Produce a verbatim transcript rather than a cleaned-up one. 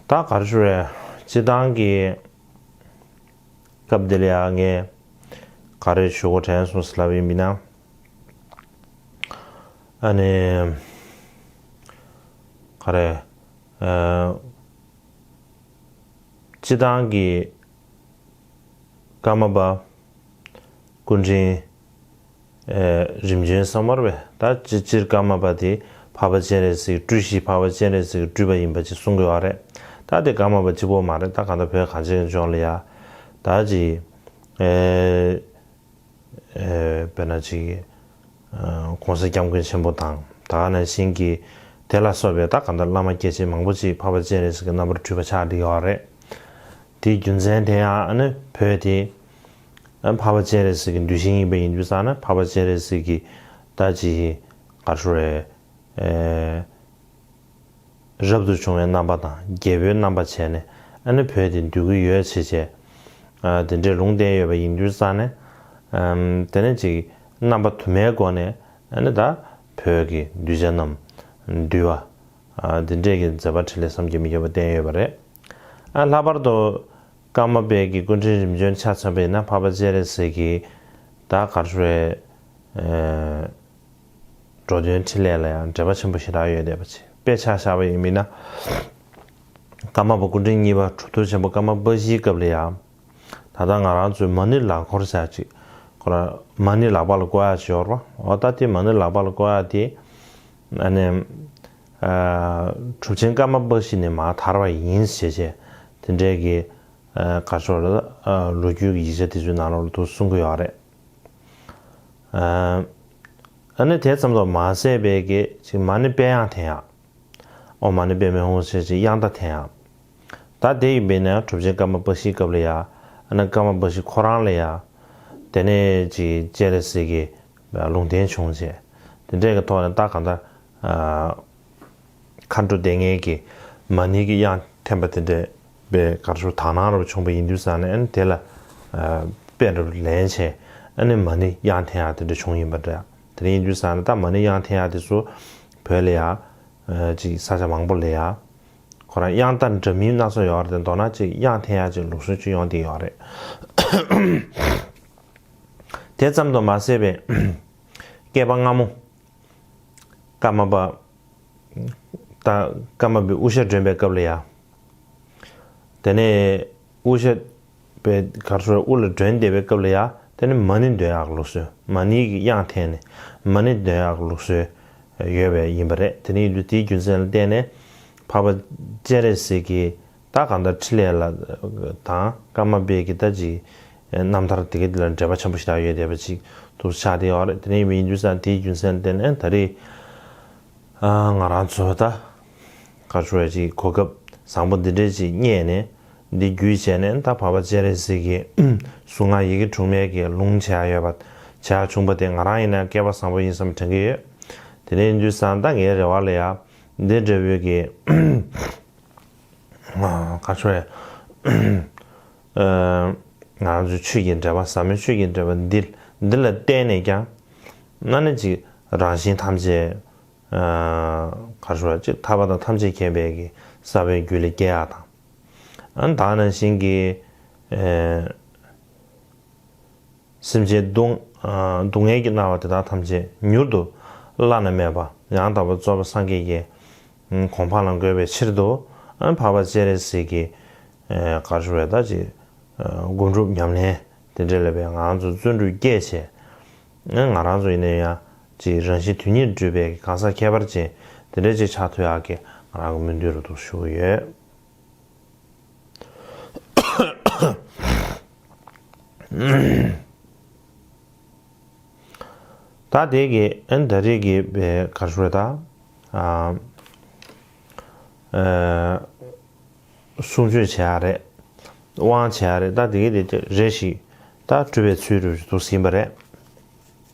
ད་ག་རེ་ཞུ་རེད། སྤྱིར་བཏང་གི་སྐབས་འདི་ལ་ཡང་ངས་ག་རེ་ཞུ་དགོས་དྲན་སོང་ཟེར་ལབ་ཡིན་པ་ཡིན་ན། ཨ་ནི་ག་རེ། ཨ། སྤྱིར་བཏང་གི་ཀརྨ་པ་སྐུ་ཕྲེང་ཨེ་རིམ་བྱོན་གསུམ་པ་རེད་པས། ད་སྤྱིར་སྤྱིར་ཀརྨ་པ་དེ་འཕགས་པ་སྤྱན་རས་གཟིགས། སྤྲུལ་གཞི་འཕགས་པ་སྤྱན་རས་གཟིགས་སྤྲུལ་པ་ཡིན་པ་ཅིག་གསུང་གི་ཡོད་རེད། ད་དེ་ཀརྨ་པ་གཅིག་པོ་མ་རེད། ད་གང་ལྟར་བོད་གངས་ཅན་གྱི་ལྗོངས་ལ་ཡ་ད་ཅིག་ཨེ་ཨེ་དཔེར་ན་ཅིག་ཨ་༸གོང་ས་༸སྐྱབས་མགོན་ཆེན་པོ་དང་། ད་ག་ནང་བཞིན་གྱི་དེ་ལ་སོགས་པའི་ད་གང་ལྟར་བླ་མ་སྐྱེས་ཆེན་མང་པོ་ཅིག་འཕགས་པ་སྤྱན་རས་གཟིགས་ཀྱི་རྣམ་པར་སྤྲུལ་པ་ཆགས་བསྡད་ཡོད་རེད། དེའི་རྒྱུ་མཚན་དེ་ཡང་ཨ་ནི་བོད་དེ་ཨ་འཕགས་པ་སྤྱན་རས་གཟིགས་ཀྱི་གདུལ་ཞིང་ཡིན་པ་ཡིན་དུས་ཙང་ན། འཕགས་པ་སྤྱན་རས་གཟིགས་ཀྱི་ད་ཅིག་ག་རེ་ཞུ་རེད། ཨེ་རབ་ཏུ་བྱུང་བའི་རྣམ་པ་དང་རྒྱལ་པོའི་རྣམ་པ་བྱས་ནས་ཨ་ནི་བོད་དེ་འདུལ་གྱི་ཡོད་ཅེས་བྱས། ཨ་དེ་འདྲའི་ལུང་བསྟན་ཡོད་པ་ཡིན་དུས་ཙང་ནས། ཨམ་དེ་ནས་ཅིག་རྣམ་པ་དུ་མའི་སྒོ་ནས་ཨ་ནི་ད་བོད་ཀྱི་གདུལ་བྱ་རྣམས་འདུལ་བ། ཨ་དེ་འདྲས་ཀྱི་མཛད་པ་འཕྲིན་ལས་བསམ་གྱིས་མི་ཁྱབ་པ་བསྟན་ཡོད་པ་རེད། ཨ་ལྷག་པར་དུ་ཀརྨ་པའི་གི་སྐུ་ཕྲེང་རིམ་བྱོན་ཆ་མཚོན་པ་ཡིན་ན། འཕགས་པ་སྤྱན་རས་གཟིགས་ཀྱི་ད་ག་རེ་ཞུ་རེད། ཨེ་འགྲོ་དོན་འཕྲིན་ལས་ལ་ཡང་འབྲེལ་བ་ཆེན་པོ་ཞེ་དྲག་ཡོད་བསྡད་པ་ཅིག་དཔེ་ཆ་བཞག་པ་ཡིན་མིན་ན། ཀརྨ་པ་སྐུ་ཕྲེང་གཉིས་པ་གྲུབ་ཐོབ་ཆེན་པོ་ཀརྨ་པ་བཞིའི་སྐབས་ལ་ཡང་། ད་ལྟ་ང་རང་ཚོའི་མ་ཎི་ལག་འཁོར་ཟེར་ཅིག་ཁོ་རང་མ་ཎི་ལག་པ་ལ་བསྐོར་ཡག་ཅིག་ཡོད་རེད་པ། འོ་ད་དེ་མ་ཎི་ལག་པ་ལ་བསྐོར་ཡག་དེ་ཨ་ནི་ཨ་གྲུབ་ཆེན་ཀརྨ་པ་བཞི་ནས་མར་དར་བ་ཡིན་ཞེས་བྱས། དེ་འདྲའི་གི་ཨ་ག་རེ་ཞུ་རེད། ཨ་ལོ་རྒྱུས་ཀྱི་ཡིག་ཆ་དེ་ཚོའི་ནང་ལོགས་ལ་འདུག་གསུང་གི་ཡོད་རེད། ཨ་ཨ་ནི་དེ་ཙམ་དུ་མ་ཟད་པའི་གི་ཅིག་མ་ཎི་དཔེ་དབྱངས་འཐེན་ཡག་ཨོཾ་མ་ཎི་པདྨེ་ཧཱུྃ་ཞེས་བྱས་དབྱངས་རྟ་འཐེན་ཡག་ད་དེ་ཡིན་པས་ན་གྲུབ་ཆེན་ཀརྨ་པ་བཞིའི་སྐབས་ལ་ཡ། ཨ་ནི་ཀརྨ་པ་བཞི་ཁོ་རང་ལ་ཡ། དེ་ནས་ཅིག་སྤྱན་རས་གཟིགས་ཀྱི་ལུང་བསྟན་བྱུང་བྱས། དེ་འདྲའི་གི་ཐོག་ནས་ད་གང་ལྟར་ཨ་མཁའ་འགྲོ་སྡེ་ལྔའི་གི་མ་ཎི་གི་དབྱངས་འཐེན་པ་དེ་འདྲའི་དཔེ་ག་རེ་ཞུ་དག་སྣང་རབ་བྱུང་བ་ཡིན་དུས་ཙང་ནས། ཨ་ནི་དེ་ལ་ཨ་དཔེ་འདྲ་ལེན་བྱས། ཨ་ནི་མ་ཎི་དབྱངས་འཐེན་ཡག་དེ་འདྲ་བྱུང་ཡིན་པ་འདྲ། དེ་འདྲ་ཡིན་དུས་ཙང་ནས་ད་མ་ཎི་དབྱངས་འཐེན་ཡག་དེ་ཚོ་བོད་ལ་ཡ། ཨ་ཅིག་ས་ཆ་མང་པོ་ལ་ཡ། ཁོ་རང་དབྱངས་རྟ་འདྲ་མིན་སྣ་ཚོགས་ཡོད་རེད་དེ། མདོར་ན་ཅིག་དབྱངས་འཐེན་ཡག་ཅིག་ལུགས་སྲོལ་ཅིག་ཡོང་བསྡད་ཡོད་རེད། དེ་ཙམ་དུ་མ་ཟད་པའི་བསྐལ་པ་སྔ་མོ་ཀརྨ་པ་ད་ཀརྨ་པའི་དབུ་ཞྭ་སྒྲོན་པའི་སྐབས་ལ་ཡ། དེ་ནས་དབུ་ཞྭ་པའི་ག་རེ་ཞུ་དབུ་ལ་སྒྲོན་བསྡད་པའི་སྐབས་ལ་ཡ། དེ་ནི་མ་ཎི་འདོན་ཡག་ལུགས་སྲོལ། མ་ཎི་གི་དབྱངས་འཐེན་ནས་མ་ཎི་འདོན་ཡག་ལུགས་སྲོལ་ཡོད་པ་ཡིན་པ་རེད། དེ་ནི་ཡིན་དུས་དེའི་རྒྱུ་མཚན་ལ་བརྟེན་ནས་འཕགས་པ་སྤྱན་རས་གཟིགས་ཀྱི་ད་གང་ལྟར་འཕྲིན་ལས་ལ་དང་ཀརྨ་པའི་གི་ད་ཅིག་རྣམ་ཐར་དེ་ག་དེ་ལ་འབྲེལ་བ་ཆེན་པོ་ཞེ་དྲག་ཡོད་བསྡད་པ་ཅིག་ཏུ་ཆགས་བསྡད་ཡོད་རེད། དེ་ནི་ཡིན་དུས་ཙང་དེའི་རྒྱུ་མཚན་ལ་བརྟེན་ནས་ད་རེས། ཨ་ང་རང་ཚོ་ད་ག་རེ་ཞུ་ཅིག་གོ་སྐབས་བཟང་པོ་འདི་འདྲས་ཅིག་རྙེད་ནས། འདི་བརྒྱུད་བྱས་ནས་ད་འཕགས་པ་སྤྱན་རས་གཟིགས་ཀྱི་གཟུངས་སྔགས་ཡི་གེ་དྲུག་མའི་གི་ལུང་བྱས་ཡོད་པ། བྱས་བྱུང་པ་དེ་ང་རང་ཡིན་ན་སྐལ་པ་བཟང་པོ་ཡིན་བསམ་དྲན་གྱི་ཡོད། དེ་འདྲ་ཡིན་དུས་ཙང་ད་ངའི་རེ་བ་ལ་ཡ་འདི་འདྲ་བོའི་གི་ག་རེ་ཞུ། ཨ་ང་རང་ཚོའི་ཆོས་ཀྱི་འབྲེལ་བ། ཟབ་མོའི་ཆོས་ཀྱི་འབྲེལ་བ་འདི་འདི་ལ་བརྟེན་ནས་ཀྱང་། ཨ་ནི་ཅིག་རང་གཞན་ཐམས་ཅད། ཨ་ག་རེ་ཞུ་བ། ཅིག་ཐར་པ་དང་ཐམས་ཅད་མཁྱེན་པའི་གི་ས་བོན་རྒྱུད་ལ་སྐྱེ་ཡག་དང་། ཨ་ནི་ད་ག་ནང་བཞིན་གྱི་ཨ་སེམས་ཅན་སྡུག་ཨ་སྡུག་བསྔལ་གྱིས་མནར་བ་དེ་དག་ཐམས་ཅད་མྱུར་དུ་བླ་ན་མེད་པ་ཡང་དག་པར་རྫོགས་པའི་སངས་རྒྱས་ཀྱི་གོ་འཕང་ལ་འགོད་པའི་ཕྱིར་དུ། ཨ་ནི་འཕགས་པ་སྤྱན་རས་གཟིགས་ཀྱི་ཨ་ག་རེ་ཞུ་བ། ད་ཅིག་ཨ་སྒོམ་སྒྲུབ་ཉམས་ལེན་དེ་འདྲ་ལ་བའི་ང་རང་ཚོ་བརྩོན་འགྲུས་བསྐྱེད་བྱས། ཨ་ང་རང་ཚོ་ཡིན་ན་ཡང་ཅིག་རང་གཞན་དོན་གཉིས་འགྲུབ་པའི་གང་ཟག་ཁྱད་པར་ཅན་དེ་འདྲ་ཅིག་ཆགས་ཐུབ་ཡག་གི་ང་རང་གི་སྨོན་འདུན་རུ་འདུག་ཞུ་གི་ཡོད། ད་དེ་གི་ཨ་ནི་ད་རེས་ཀྱི་བའི་ག་རེ་ཞུ་རེད། ད་ཨ་ཨ་གསུང་ཆོས་བྱེད་ཡག་རེད། དབང་བྱེད་ཡག་རེད། ད་དེ་གི་དེ་རེ་ཞིག་ད་སྒྲུབ་པའི་ཚུལ་རུ་འདུག་ཟིན་པ་རེད།